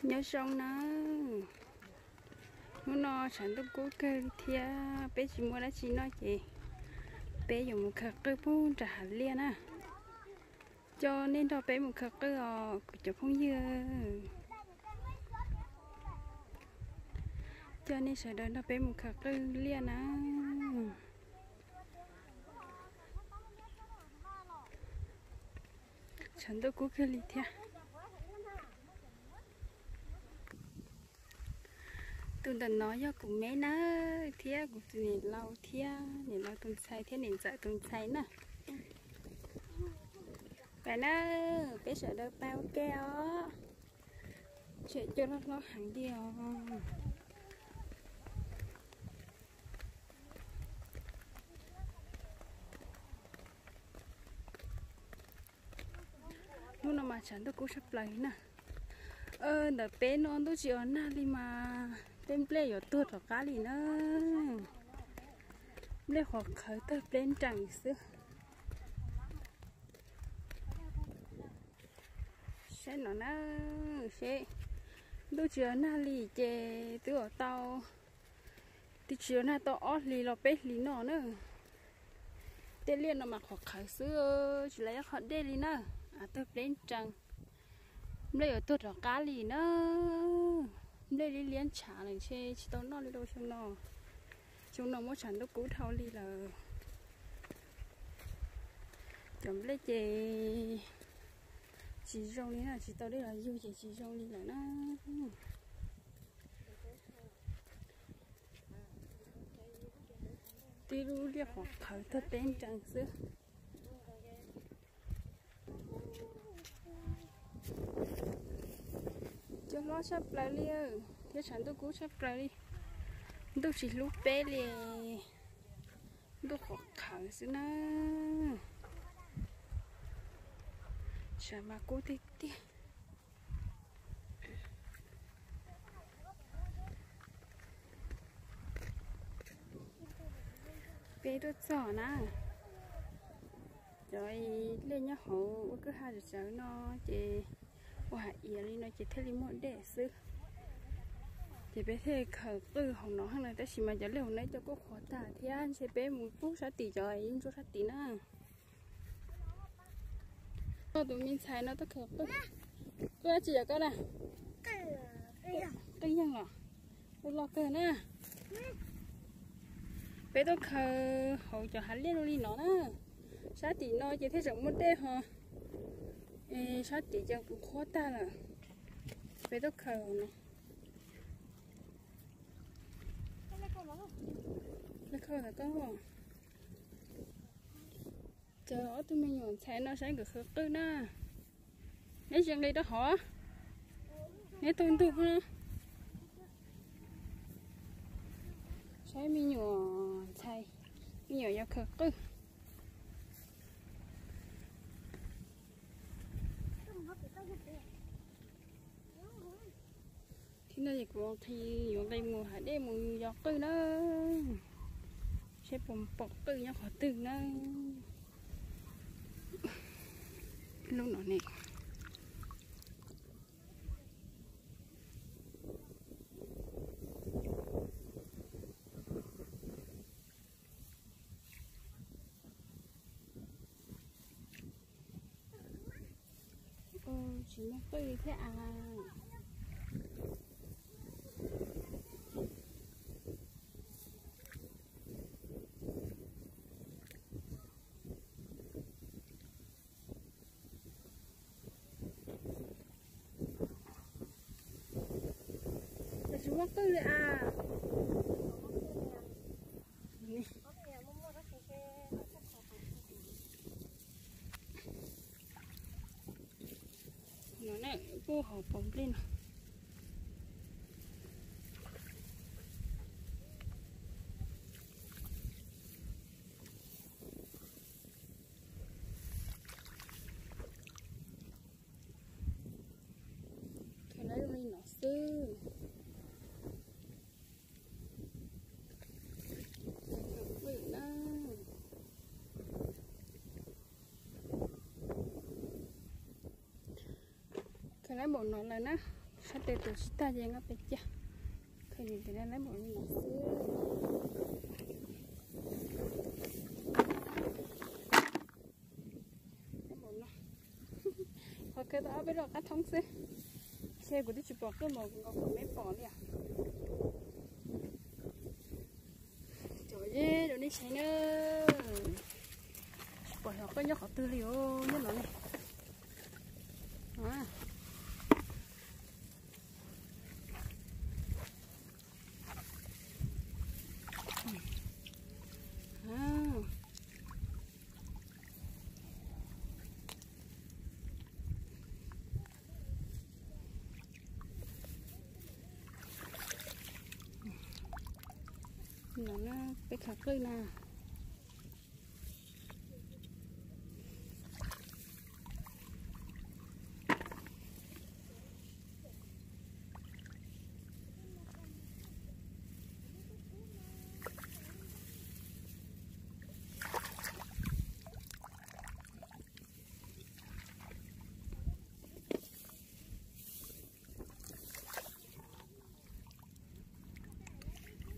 Nyob zoo na, hnub no tshav ntuj kub kawg li thiab peb tsis muaj dab tsi noj ces peb yuav mus khaws qwj pub nram hav liaj na. Coj nej nrog peb mus khaws qwj os kuv cov phooj ywg. Coj nej sawv daws nrog peb mus khaws qwj liaj na. Tshav ntuj kub kawg li thiab. Tus ntawm no yog kuv me nawb, thiab kuv tus niam laus thiab niam laus tus ntxhais thiab niam ntxawm tus ntxhais na. Pais na, peb sawv daws pais ua ke os. Tseem cua loj hlob heev li os. Hnub no mas tshav ntuj kub tshaj plaws li na. Ntawm peb no ntuj tsis ua nag li mas tej nplej yuav tuag rov qab li na. Nplej qhuav qhawv tawg pleb nrees xwb. Saib no na, seb ntuj tsis ua nag li ces twb ua tau, twb tsis ua nag tau ob hlis los peb hlis no na. Tej liaj no mas qhuav qhawv xwb, tsis lawv ib qho dej li na. Av tawg pleb nrees, nplej yuav tuag rov qab li na. Nplej liab liab ntshav lawm ntshe tsis tau noj li rau xyoo no. Xyoo no muab tshav ntuj kub dhau li lawm. Cov nplej ces tsis zoo li na, tsis tau dej los yug ces tsis zoo li lawm na. Tib lub liaj qhuav qhawv tawg pleb nrees xwb. Cua hlob tshaj plaws li, thiab tshav ntuj kub tshaj plaws li. Ntuj tsis hlub peb li, ntuj qhuav qhawv xwb na. Tshav mas kub tiag tiag. Peb tuaj txog na, cov liaj nyob hauv ua kwj ha tsawv tsawv no ces ua hav iav li no ces thiaj li muaj dej xwb. Ces peb thiaj khaws qwj hauv no heev na, tab sis mas cov liaj hauv no cov kuj qhuav tag thiab, ntshe peb mus pub sab tim cov yeej ntsuab sab tim na. Koj tus me ntxhais no tuaj khaws qwj, qwj dab tsi yog koj na? Qwj yeej los, qwj loj kawg na. Peb tuaj khaws hauv cov hav liaj li no na, sab tim no ces thiaj tseem muaj dej ho, sab tim ces kuj qhuav tag lawm. Peb tuaj khaws no. Cov ob tug me nyuam ntxhais no saib nkawd khaws qwj na. Neb tsis nqis rau hauv, neb taug ntug na. Saib me nyuam ntxhais, me nyuam yuav khaws qwj. Thaum no ces kuv yuav nqis mus hav dej mus yos qwj na, seb puas pom qwj nyob qhov twg na. Lub no ne. Tsis muaj qwj thiab as. Tsis muaj qwj li as. No na, kuj hauv paus nplej no. Khaws lawv li no xwb. Khaws lawv npaum no lawm na, Sab tes tus tsis tag ces nqa pes ciaj. Khaws nim tes na lawm npaum li no xwb. Qhov khaws tau ob peb lub qab thoob xwb. Ntshe kuv twb tsis pom qwj mas kuv nkaus kom me pom li os. Cov zeb rau nej saib na. Tsis pom xyov qwj nyob qhov twg li os, nyob no ne. No na, peb khaws qwj na.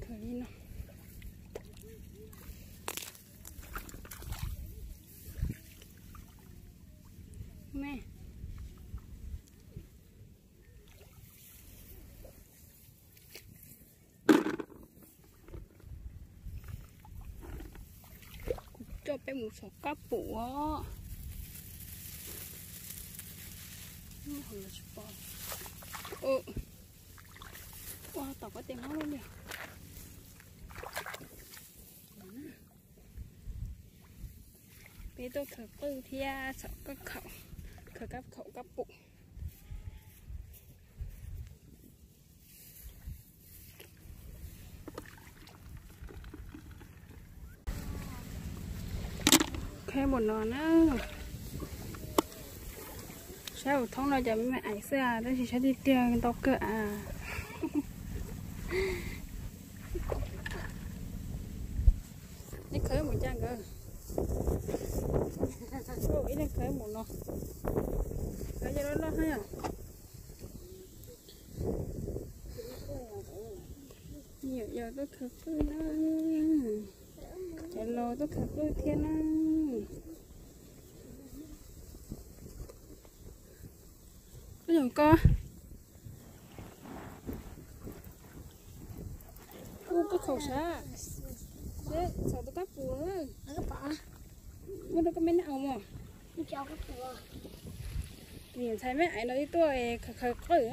Khaws li no. Me. Kuv coj peb mus saum kab pum os. Ua tom koj tes hmab lub li. Peb tuaj khaws qwj thiab saum kab khaum, khaws kab khaum kab pum. Khaws mus no na. Saib ua thoob no cov me me ais xwb tab sis saib tiag tiag ntau kawg as. Nej khaws mus cas nkawd? Ib leeg khaws mus no. Khaws cov loj loj thiab. Nyuam yaus tuaj khaws qwj na. Cov laus tuaj khaws qwj thiab na. Koj yog koj. Ub, koj khaum sab. Seb, txhom tus kab pum. Muab rau koj me nab aus mos. Niam ntxhais me ais no twb tuaj khaws qwj.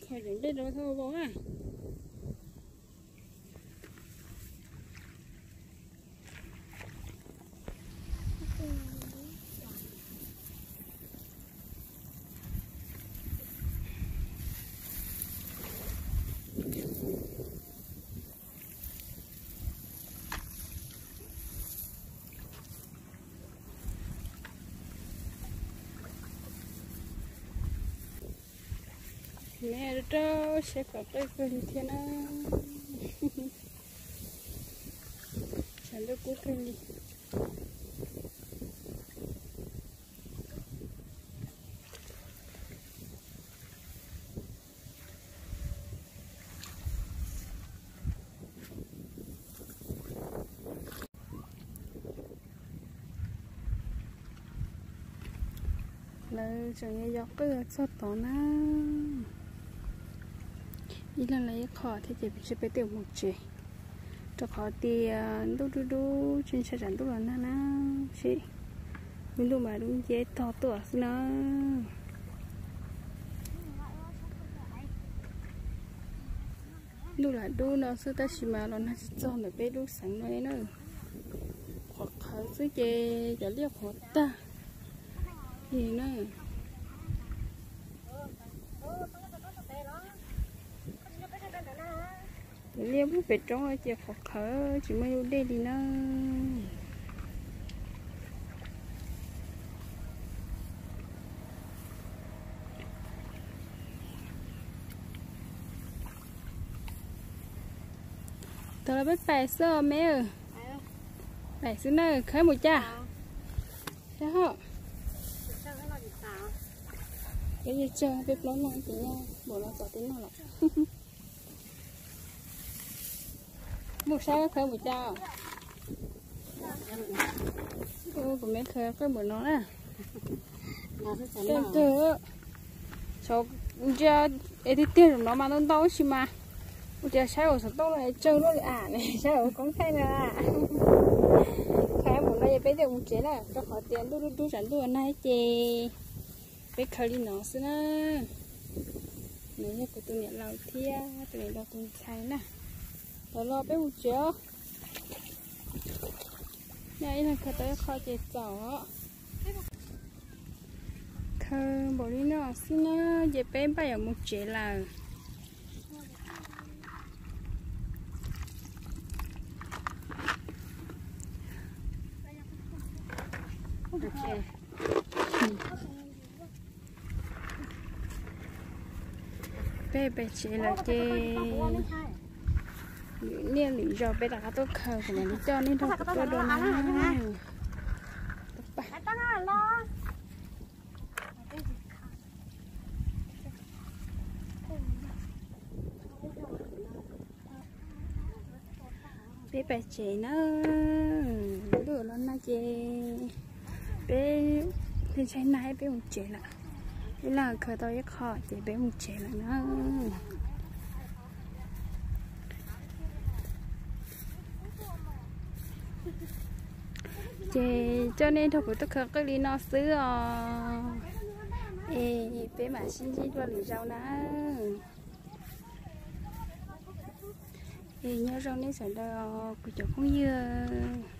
Khaws cov dej rau thauj vau na. Neb rau seb pom qwj kawg li thiab na. Tshav ntuj kub kawg li. Lawv tseem yog qwj txog tod na. Ib leeg lawv ib qho thiab ces peb twb mus tsev, rau qhov tias ntuj dub dub tsis ntshai tsam ntuj los nag na. Seb, lub ntuj mas dub nciab tog tuaj xwb na. Ntuj lam dub no xwb tab sis mas los nag tsis txog ntawm peb lub xeev no na. Qhuav qhawv xwb ces cov liaj qhuav tag li na. Cov liaj pub pem roob no ces qhuav qhawv tsis muaj ib lub dej li na. Tau los peb pais xwb os me. Pais xwb na, khawb mus cas. Peb tsawg peb plaub leeg ces npaum no txaus peb noj lawm. Mus saib khaws mus cas. Kuv me khaws qawj npaum no na. Kawg, ntsia es tiag tiag zaum no mas ntau ntau tab sis mas ua cas saib ua xov tooj no tsawg luaj li am, saib ua koob thaij na. Khaws npaum no ces peb thiaj mus tsev na, rau qhov tias ntuj dub dub tshav ntuj nag ces peb khaws li no xwb na. Nws yog kuv tus niam laus thiab tus niam laus tus ntxhais na. Tau los peb mus tsev os. Nyob ib leeg khaws tau ib qho ces txaus. Khaws npaum li no xwb na, ces peb npaj yuav mus tsev lawm. Peb pem tsev lawm ces lwm niaj lwm zaus peb rov qab tuaj khaws, kuv mam li coj nej nrog kuv tuaj dua na. Peb pem tsev na, ntuj los nag ces peb ntshai ntshai nag peb mus tsev lawm. Ib leeg khaws tau ib qho ces peb mus tsev lawm na. Ces coj nej nrog kuv tuaj khaws qawj li no xwb os. Es peb mam sib ntsib dua lwm zaus na. Es nyob zoo nej sawv daws kuv cov phooj ywg.